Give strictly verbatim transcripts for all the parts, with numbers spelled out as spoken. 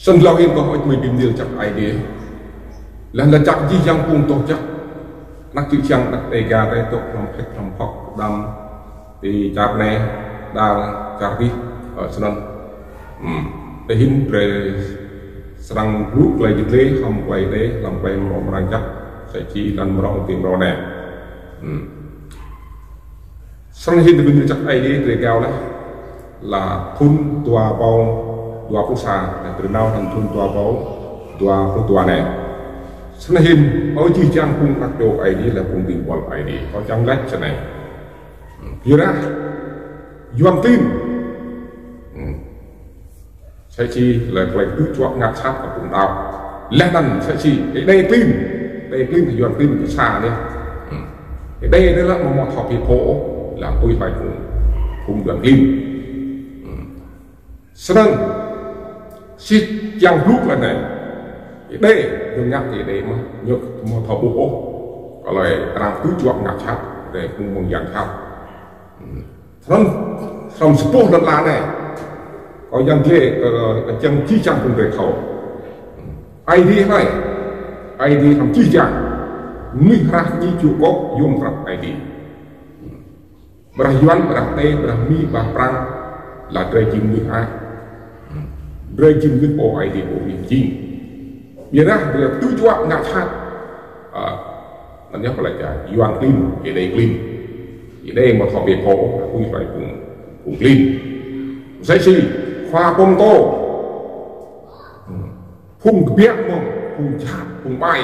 Snăn tlâo hĭn kâo hơ̆k mơak bi mni lač jăk Aê Diê. Leh lač jăk jih jang phung doh jăk. Anak čư̆ čiăng anak Đêga drei dôk hlăm phĭt hlăm phŏk đăm ti čar anei, đa čar dih, ơ, snăn. Hmm. Ti hĭn drei srăng blŭ klei jih dlai, hlăm klei dlai, hlăm klei mrâo mrang jăk, msĕ si lăn mrâo ti mrâo anei. Hmm. Snăn hĭn bi mni lač jăk Aê Diê drei gao leh. Leh thŭn dua êbâo dua pluh sa, leh drei nao hlăm thŭn dua êbâo dua pluh dua anei. Snăn hĭn, ơ jih jang phung anak čô Aê Diê leh phung dĭng buăl Aê Diê. Kâo čiăng lač snei. Hmm. Kyuadah Yuăn klin. Hmm. Msĕ si leh klei ktư̆ juă ngă jhat kơ phung đăo. Leh anăn msĕ si Êđê klin. Êđê klin, Yuăn klin kơ sa anei. Hmm. Êđê anei leh amâo mâo thâo bi pô ôh, leh tui hlue phung, phung Yuăn klin. Hmm. Snăn, si čiăng blŭ leh anei. Êđê, ñu ngă Êđê mơh, ñu amâo thâo ƀuh ôh. Klei arăng ktư̆ juă ngă jhat, drei phung mơ̆ng yang jhat. Hmm. Snăn, hlăm sa boh lăn ala anei. Kâo čiăng dleh, ơ, čiăng jih jang phung drei thâo. Aê Diê hlei. Aê Diê hlăm jih jang. Mnuih hrah kñi čuôk kôk yuôm drăp Aê Diê. Ƀiădah Yuăn, ƀiădah Êđê, ƀiădah Mi, ƀiădah Prăng. Leh drei jing mnuih ai. Drei jing mnuih pô Aê Diê pô bi mjing. Ƀiădah drei ktư̆ juă ngă jhat. Ơ, anăn yơh klei čar Yuăn klin, Êđê klin. Êđê amâo thâo bi pô, tui hlue phung, phung klin. Msĕ si, khua pô mtô. Hmm. Phung kbiă mơ̆ng, phung jhat, phung ƀai.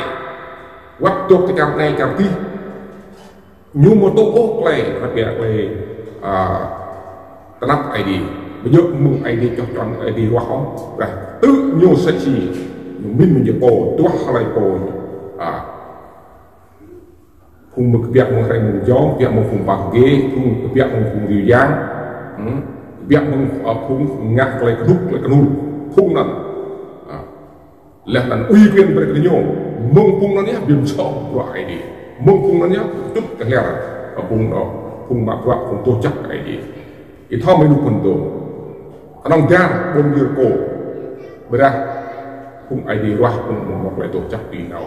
Wăt dôk ti čar anei čar dih. Ñu amâo tŭ ôh klei, klei kbiă klei, ơ, tnăp Aê Diê. Ƀiădah mơ̆ng Aê Diê čoh čuăn Aê Diê ruah ôh. Ƀiădah tŭ ñu msĕ si. Ñu mĭn mơ̆ng ñu pô, duah hlei pô. Ơ. Phung mơ̆ng kbiă mơ̆ng hrei mơ̆ng jŏng, kbiă mơ̆ng phung pah gê, phung kbiă mơ̆ng phung riu yang, hmm, kbiă mơ̆ng, ơ, phung ngă klei knŭk, klei knŭl, phung anăn. Ơ, leh anăn uy quyền brei kơ ñu, mơ̆ng phung anăn yơh bi msŏ bruă Aê Diê. Mơ̆ng phung anăn yơh, čŭt kơ lĕ, ơ, phung anăn, phung mă bruă, phung doh jăk Aê Diê. Ih thâo mơ̆ng lu phŭn dô. Knŏng dar ƀuôn Yêrikô. Ƀiădah phung Aê Diê ruah phung amâo mâo klei doh jăk dưi nao.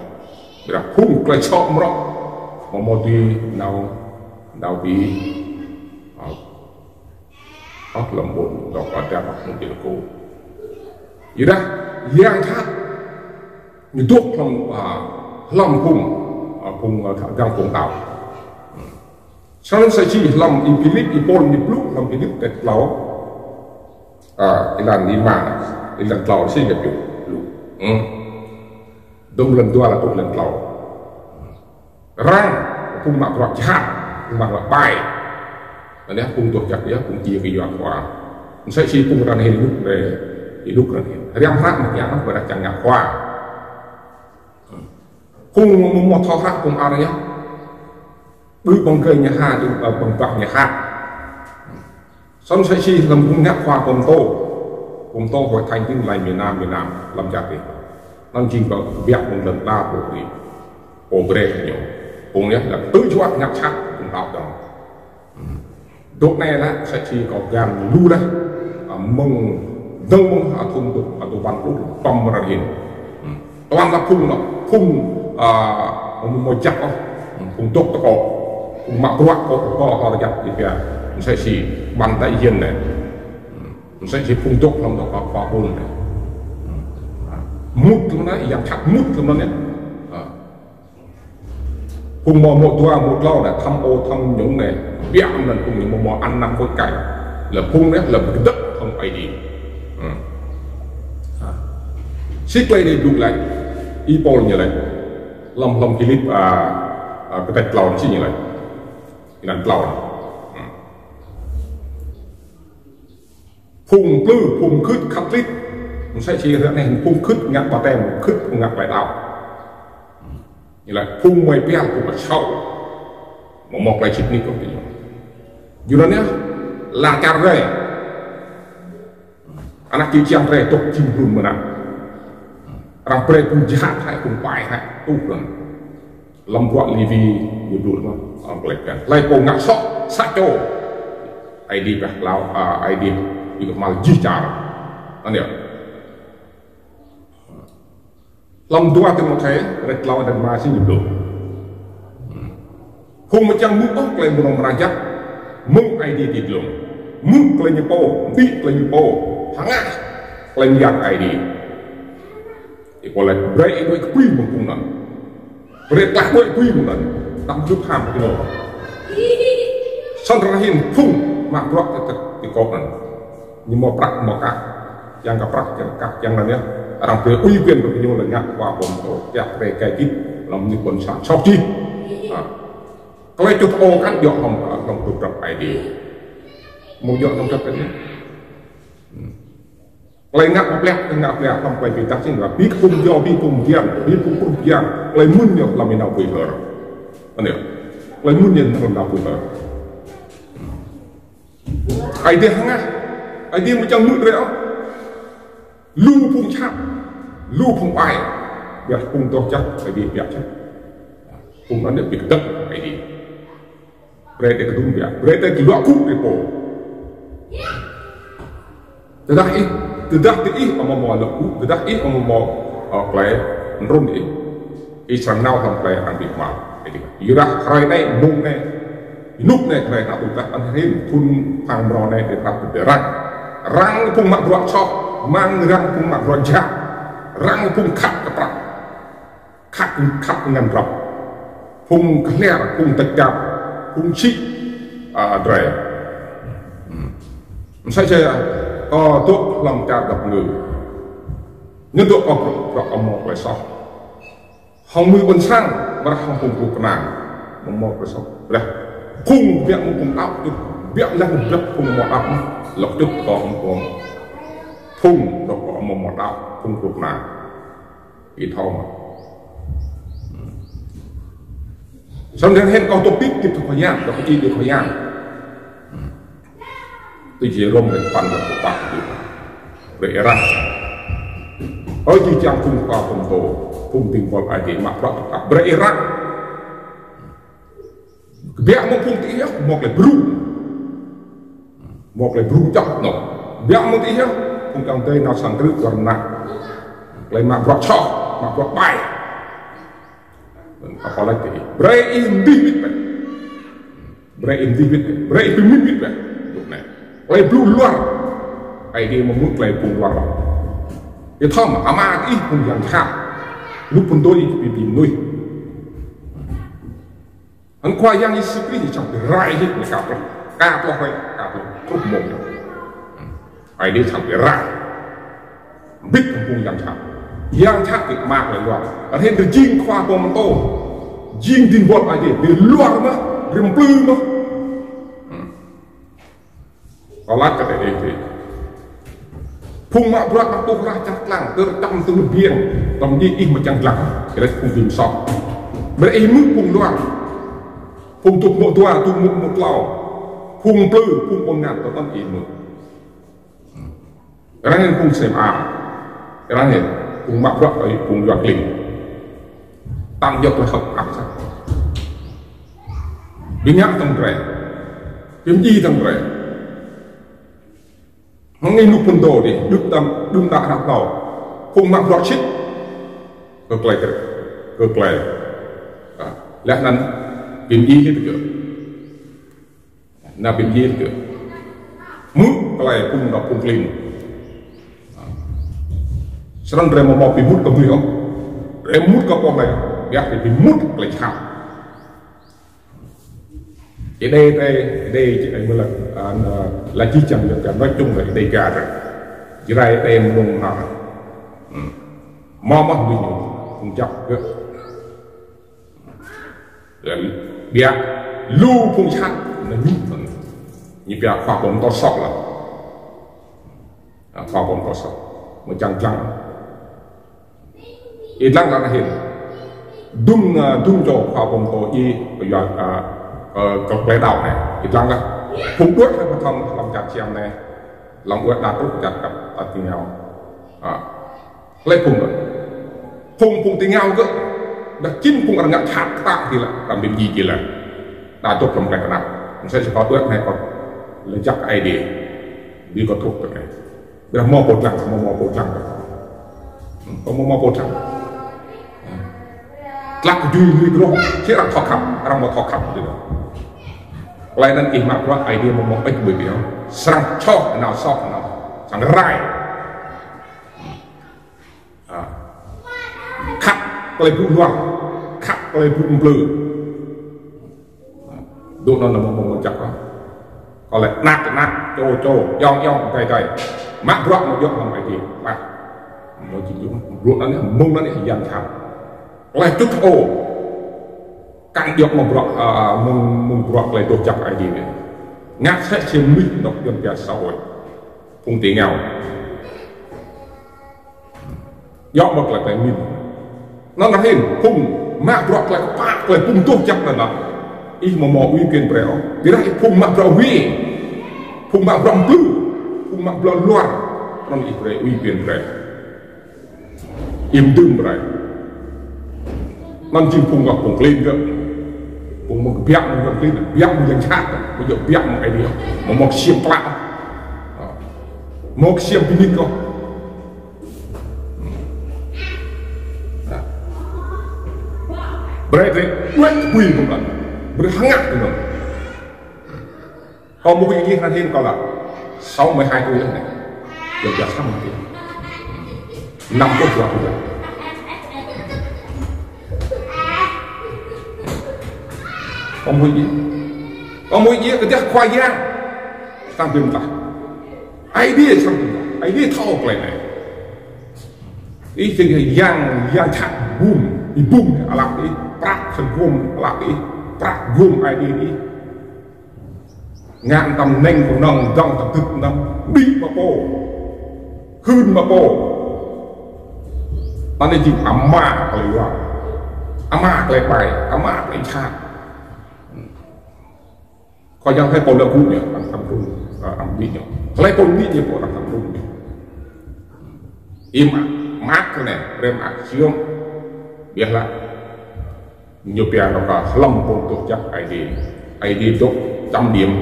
Ƀiădah phung klei soh mrŏ amâo mâo dưi nao, nao bi, ơ, ơ, hlăm ƀuôn dôk dar ƀuôn Yêrikô. Ƀiădah yang jhat ñu dôk hlăm, ơ, hlăm phung, ơ, phung, ơ, gang phung đăo. Snăn msĕ si hlăm Y-Philip, Y-Pôl ñu blŭ hlăm Philip kdrêč tlâo. Ơ, êlan êma, êlan tlâo si ñu blŭ. Hmm. Dơ̆ng êlan dua leh truh êlan tlâo. Arăng, phung mă bruă jhat, phung mă bruă ƀai. Anei phung doh jăk yơh, phung djiê kyua khua. Msĕ si phung arăng hĭn ênuk, ênuk arăng hĭn. Hriăm hră mơ̆ng ñu, ƀiădah čiăng ngă khua. Phung amâo mâo thâo hră phung arăng yơh. Ƀu ƀơ̆ng kơ ñu ha, ƀu, ơ, ƀơ̆ng bah ñu ha. Snăn msĕ si hlăm phung ngă khua pô mtô. Pô mtô Hội Thánh Tin Lành miền Nam, miền Nam, hlăm čar dih. Anăn jing kơ kbiă mơ̆ng lăn ala pô brei. Pô brei ñu. Phung anei leh ktư̆ juă ngă jhat phung đăo dơ̆ng. Dôk anei leh, msĕ si kâo găn lu leh, ơ, mơ̆ng, dơ̆ng mơ̆ng, ơ, thŭn dôk, ơ, dua êbâo pluh, tăm mrâo hĭn. Hmm. Toàn là phung anăn, phung, ơ, amâo mâo jăk ôh, hmm, phung dôk tơkŏ, phung mă bruă kŏ, kŏ hŏr jăk ti pia, msĕ si ƀăn tơ yên anei. Hmm. Msĕ si phung dôk hlăm dôk kŏ, kŏ ƀuôn anei. Hmm. Mŭt hlăm anei, yang jhat mŭt hlăm anei. Ơ. Phung mâo mâo dua mâo tlâo anei, tham ô tham nhũng anei, biă mnăn phung ñu mâo mâo ăn năn hối cải. Leh phung anei, leh bi kdơ̆k hŏng Aê Diê. Hmm. Ha. Si klei anei blŭ lač, Y-Pôl ñu lač. Hlăm, hlăm Philip, a, a, kdrêč tlâo si ñu lač. Êlan tlâo. Hmm. Phung mplư, phung khưt khăt klĭt. Msĕ si ară anei phung khưt ngă ƀaptem, khưt ngă klei đăo. Ñu lač phung mơi pial, phung asâo. Amâo mâo klei sĭt nik kơ diñu. Yua anăn yơh, ala čar drei. Anak čư̆ čiăng drei dôk jing hlŭn mơnă. Arăng brei phung jhat hĕ, phung ƀai hĕ, tuh anăn. Hlăm bruă Lêwi ñu blŭ mơh, hlăm klei bhiăn. Hlei pô ngă soh, sa čô. Aê Diê pioh tlao, a, Aê Diê bi kmhal jih čar. Anăn yơh. Hlăm dua Timôthê, rĕč tlâo dan ma si ñu dôk. Phung amâo čiăng mŭt ôh klei mrâo mrang jăk, mơ̆ng Aê Diê ti dlông. Mŭt klei ñu pô, mđĭ klei ñu pô, hngah klei myang Aê Diê. Ih pô lač brei ih đuĕ kbưi mơ̆ng phung anăn. Brei tlah đuĕ kbưi mơ̆ng anăn. Tăm dŭp ham kơ ñu. Snăn arăng hĭn phung mă bruă ti, ti kŏ anăn. Ñu mâo prăk mâo kah. Yang ka prăk, yang kah, yang anăn yơh. Arăng brei ui quyền kơ ñu leh ngă khua pô mtô. Pia brei gai gĭt, hlăm ñu ƀuôn sang sop čih. Ha. Klei čŭt ôk kăn djŏ hlăm, hlăm tŭ drăp Aê Diê. Mâo djŏ hlăm drăp Aê Diê. Klei ngă pơpleh, klei ngă pơpleh hlăm klei bi êdah sĭt lah. Bi kpŭng djŏ, bi kpŭng mdian, bi kpŭng kruh mdian. Klei mưn ñu hlăm ênao pui hơr. Anei. Klei mưn ñu hlăm ênao pui hơr. Aê Diê hngah. Aê Diê amâo čiăng mŭt rei ôh. Lu phung čhat. Lu phung ƀai. Biăt phung doh čăt, Aê Diê biăt čăt. Phung anăn bi kdơ̆ng Aê Diê. Brei drei kdŭn biăt. Brei drei luă gŭ drei pô. Tơdah ih, tơdah diih amâo mâo luă gŭ, tơdah ih amâo mâo, ơ, klei mrŭn ih. Ih srăng nao hlăm klei arăng bi kmhal. Êdi. Êrah hruê anei, mông anei. Ênuk anei hruê anei tŭ tah anăn hĭn, thŭn phang mrâo anei drei pap drei răng. Răng phung mă bruă soh, mơ̆ng răng phung mă bruă jhat. Răng phung khăp kơ prăk. Khăp, khăp ngăn drăp. Phung khliăr, phung tăk găp, phung čhĭ, a, drei. Hmm. Msĕ si, ơ, dôk hlăm čar dap ngư. Ñu dôk ôk, dôk amâo mâo klei soh. Hŏng mnuih ƀuôn sang, ƀiădah hŏng phung knŭk kna. Amâo mâo klei soh. Ƀiădah phung biă mơ̆ng phung đăo, biă leh mơ̆ng biă phung amâo đăo. Lŏ čŭt kơ hŏng phung. Phung dôk amâo mâo đăo, phung knŭk kna. Ih thâo mơh. Snăn hĭn kâo tŭ pĭt kơ Khua Yang, kâo kčĭ kơ Khua Yang. Ti Jêrôm rĕč păn rĕč pă. Brei êrah. Ơ jih jang phung khua pô mtô, phung dĭng buăl Aê Diê mă bruă tŭ tah. Brei êrah. Kbiă mơ̆ng phung diih yơh, mâo klei brŭ. Mâo klei brŭ čŏk anôk. Kbiă mơ̆ng diih yơh, phung čiăng dei nao sang krư̆ war mnă. Klei mă bruă soh, mă bruă ƀai. Apalei diih. Brei ih mdih wĭt bĕ. Brei ih mdih wĭt bĕ. Brei ih bi mĭn wĭt bĕ. Dôk anei. Klei blŭ luar. Aê Diê amâo mŭt klei phung luar ôh. Ih thâo mơh, ama diih phung yang jhat. Lu phŭn dô ih bi bi mnuih. Anăn Khua Yang Yêsu Krist čang bi rai hĭn ñu ka pơh. Ka pơh rai, ka pơh. Truh mông. Aê Diê čang bi rai. Mbĭt phung yang jhat. Yang jhat bi mă klei luar. Arăng hĭn jing khua pô mtô. Jing dĭng buăl Aê Diê. Bi luar mơh, bi mplư mơh. Hmm. Kâo lač kơ diih. Phung mă bruă mă tuh rah čar klang, tơr čăm tơr biêng, tăm djiê ih mă čiăng dlăng, kơ lĕ phung bi msŏ. Brei ih mŭt phung luar. Phung tuh mŭt dua, tuh mŭt mŭt tlâo. Phung mplư, phung ƀuôn ngăn, tơl tăm ih mŭt. Arăng hĭn phung sem a. Arăng hĭn phung mă bruă kơ phung luar kling. Tăng jăk leh hăk ăk sah. Bi ngă tăm drei. Bi mdjiê tăm drei. Hŏng ih lu phŭn dô dih, dŭm tăm, dŭm đă hră tlâo. Phung mă bruă sĭt. Kơ klei kơ, kơ klei. A, leh anăn bi mdjiê hĭn kơ. Nao bi mdjiê kơ. Mŭt klei phung dôk phung klin. Snăn drei amâo mâo bi mŭt kơ mnuih ôh. Drei mŭt kơ pô anei, ƀiădah drei bi mŭt klei jhat. Êdei, êdei, êdei, êdei mơ̆ lač, a, lač jih jang, lač jih jang, nói chung là êdei ka drei. Jrai êdei mnông mnă. Hmm. Mâo mơh mnuih ñu, phung jăk gơ̆. Ƀiă, lu phung jhat, ñu, ñu pia khua pô mtô soh leh. A, khua pô mtô soh. Amâo čiăng dlăng. Ih dlăng leh anăn hĭn. Dŭm, a, dŭm čô khua pô mtô ih, a, a, kơ klei đăo anei. Ih dlăng leh. Phung đuĕ leh mthăm hlăm čar Siam anei. Hlăm ueh đa truh čar kăp, a, ti êngao. A. Hlei phung kơ. Phung, phung ti êngao kơ. Dah čĭn phung arăng ngă jhat ktang hĭ leh, arăng bi mdjiê leh. Đa dôk hlăm klei knap. Msĕ si kâo đuĕ anei kâo lač jăk Aê Diê. Bi kâo truh kơ anei. Ƀiădah mâo pô dlăng, mâo, mâo pô dlăng. Hmm, mâo, mâo pô dlăng. Tlăk jui lui groh, si arăng thâo khăp, arăng amâo thâo khăp dih. Klei anăn ih mă bruă Aê Diê amâo mâo ƀĕč ƀơi biă. Srăng čŏk nao sŏk nao. Srăng rai. À. Khăp klei blŭ luar, khăp klei blŭ mplư. Dôk anăn amâo mâo jăk ôh. Kâo lĕ anak anak, čô čô, ayŏng ayŏng, adei adei. Mă bruă amâo djŏ hlăm Aê Diê. Mă. Amâo jing jŭm. Bruă anăn, mơ̆ng anăn yang jhat. Klei čŭt hơô. Kăn djŏ mơ̆ng bruă, à, mơ̆ng, mơ̆ng bruă klei doh jăk Aê Diê. Ngă sĕ si mnuih dôk yuăn pia xã hội. Phung ti ngao. Djŏ mơ̆ng klei klei mĭn. Anăn hĭn, phung mă bruă klei kpă, klei phung doh jăk anăn. Ih amâo mâo ủy quyền brei ôh. Ƀiădah ih phung mă bruă hwi. Phung mă bruă mplư. Phung mă bruă luar. Anăn ih brei ủy quyền brei. Im dưm brei. Anăn jing phung gơ̆ phung klin gơ̆. Phung mâo kbiă mơ̆ng gơ̆ klin, kbiă mơ̆ng yang jhat, amâo djŏ kbiă mơ̆ng Aê Diê. Amâo mâo ksiêm klă. Amâo ksiêm bi nik ôh. Brei drei đuĕ kbưi mơ̆ng anăn. Brei hngah mơ̆ng anăn. Kâo mŭt ih anăn hĭn kâo lač. Sáu mươi hai tuổi anei. Jing jăk săm ti. Năm puluh dua tuổi. Kâo mŭt ih. Kâo mŭt ih kơ dah Khua Yang. Săm bi mtlaih. Aê Diê săm bi mtlaih. Aê Diê thâo klei anei. Ih jing yang, yang jhat bum, ih bum ală ih, prăk sơguôm ală ih, prăk guôm Aê Diê ih. Ngă mtam neng knŏng dŏng tơdŭt mtam, đĭ mă pô, hưn mă pô. Anei jing ama klei luar, ama klei ƀai, ama klei jhat. Kâo jang hlei pô lŏ gŭ ñu, arăng thăm rŭng, arăng bi ñu. Hlei pô bi ñu, pô arăng thăm rŭng ñu. Ih mă, mă kơ anei, brei mă ksiêm. Ƀiădah ñu pia anôk kơ hlăm pô doh jăk Aê Diê. Aê Diê dôk chấm điểm.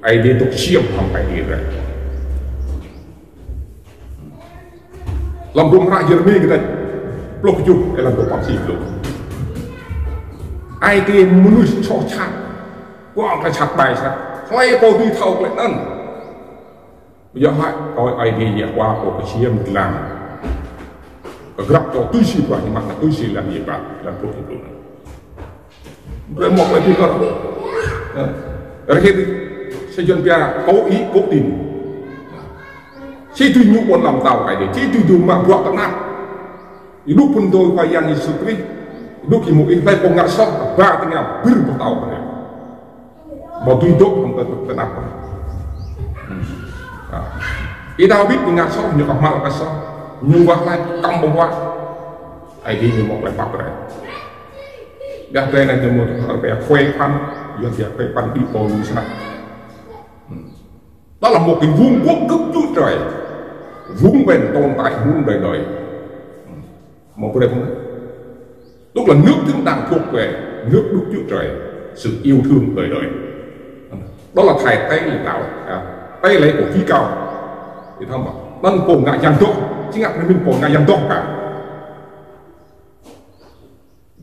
Aê Diê dôk ksiêm hŏng Aê Diê drei. Hlăm hdruôm hră Yêrêmi kdrêč pluh kjuh, êlan dua păn sĭt lu. Ai tiê mnuih soh jhat, kuă klei jhat ƀai jhat. Hlei pô dưi thâo klei anăn. Ƀiădah hĕ, kơ Aê Diê Yêhôwa kơ ksiêm dlăng. Kơ grăp čô tui si bruă ñu mă, tui si êlan ñu pap, êlan pluh kjuh lu. Brei mâo klei bi kơ. Rơhit, sa čô pia, kơ ih, kơ tin. Si tui ñu ƀuôn ala mtao Aê Diê, si tui ñu mă bruă tơnap. Ênuk phŭn dô Khua Yang Yêsu Krist, ênuk ih mŭt ih hlei pô ngă soh, ba tơngia bir boh tâo brei. Mâo tui dôk hŏng tơ-, tơnap. Ih Dawid ñu ngă soh, ñu kmhal kơ soh, ñu wah lač kăm ƀơ̆ng wah. Aê Diê ñu mâo klei pap brei. Ƀiădah drei anei ñu mâo tơlơi pia khuê phan, yuăn pia khuê phan đĭ pô ñu snăk. Đó là một cái vương quốc Đức Chúa Trời. Vun vén tồn tại muôn đời đời. Một cái Tức là nước chúng ta thuộc về nước Đức Chúa Trời, sự yêu thương đời đời. Đó là thầy tế lễ tạo, à, tế lễ của Chúa Cao. Thì thăm bảo, nên pô ngă yang dôk, chính ngă nên pô ngă yang dôk cả.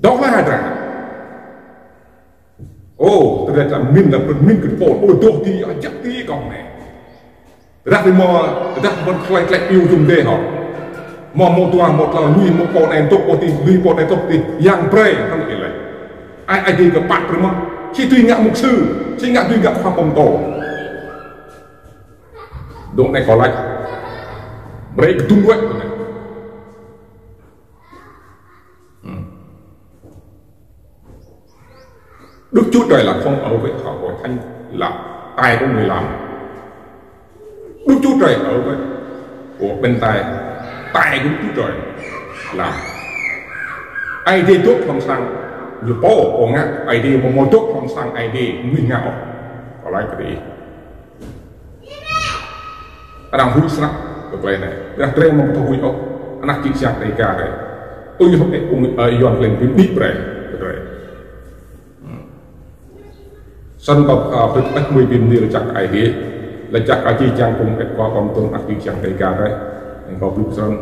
Dôk lah ada. Ô, tơdah ta mĭn lah, mĭn kơ pô, ô, dôk ti, ajăk ti kông anei. Tơdah ti mâo, tơdah mâo klei klei iêu jum dê hŏ. Mâo mâo dua, mâo tlâo, lui mâo pô anei dôk pô ti, lui pô anei dôk ti, yang brei, hăng ilei. Ai, ai dê kơ pă brei mâo. Si tui ngă mục sư, si ngă tui ngă khua pô mtô. Dôk anei kâo lač. Brei kdŭng wĕ kơ anei. Đức Chúa Trời là không ở với họ hội thánh là tay của người làm. Đức Chúa Trời ở với của bên tay, tay của Đức Chúa Trời làm. Ai dê dôk hlăm sang ñu pô, pô ngă, ai dê mâo mâo dôk hlăm sang ai dê, mnuih ngă ôh. Kâo lač kơ diih. Arăng huĭ snăk kơ klei anei. Ƀiădah drei amâo thâo huĭ ôh. Anak čư̆ čhiăng Dega drei. Tui hŏng ung, ơ, Yuăn klin bi mđĭ brei. Kơ drei. Snăn kâo, ơ, bi tơpăt mui bi mni lač jăk Aê Diê. Lač jăk Aê Diê čiăng phung et kâo kâo mtŭn anak čư̆ čhiăng Dega drei. Kâo blŭ snăn.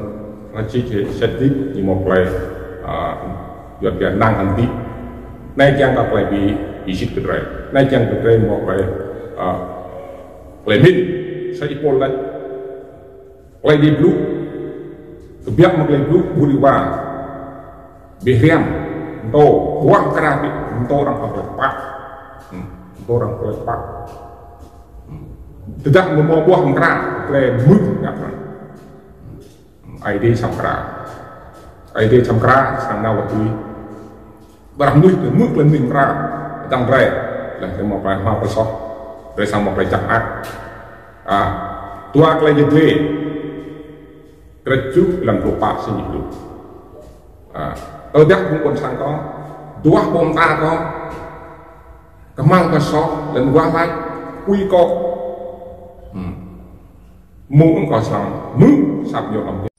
Lač čih čih sĭt nik ñu mâo klei, ơ, Yuăn pia năng hăn ti. Anei čiăng kơ klei bi, bi sĭt kơ drei. Anei čiăng kơ drei mâo klei, ah, klei mĭn. Sa êpul lač. Klei Aê Diê blŭ. Kbiă mơ̆ng klei blŭ, ƀuh êwa. Bi hriăm. Mtô. Ƀuah mkra bi. Mtô arăng hŏng klei kpă. Hmm. Mtô arăng klei kpă. Hmm. Tơdah mâo ƀuah mkra, klei mưč ngă arăng. Aê Diê săm kra. Aê Diê săm kra, săm nao wăt tui. Ƀiădah mnuih tơ mưč klei mĭn mkra. Dăng drei. Leh drei mâo klei hmao klei soh. Drei săm mâo klei jăk mơak. Ah, dua Klei Yăl Dliê. Kdrêč kjuh, êlan pluh pă, si ñu blŭ. Ah, tơdah phung ƀuôn sang kâo. Duah ƀô̆ mta kâo. Kmhal kơ soh, leh anăn wah lač. Pui kâo. Hmm. Mơ̆ng kâo săm. Mơ̆ng săm ñu hlăm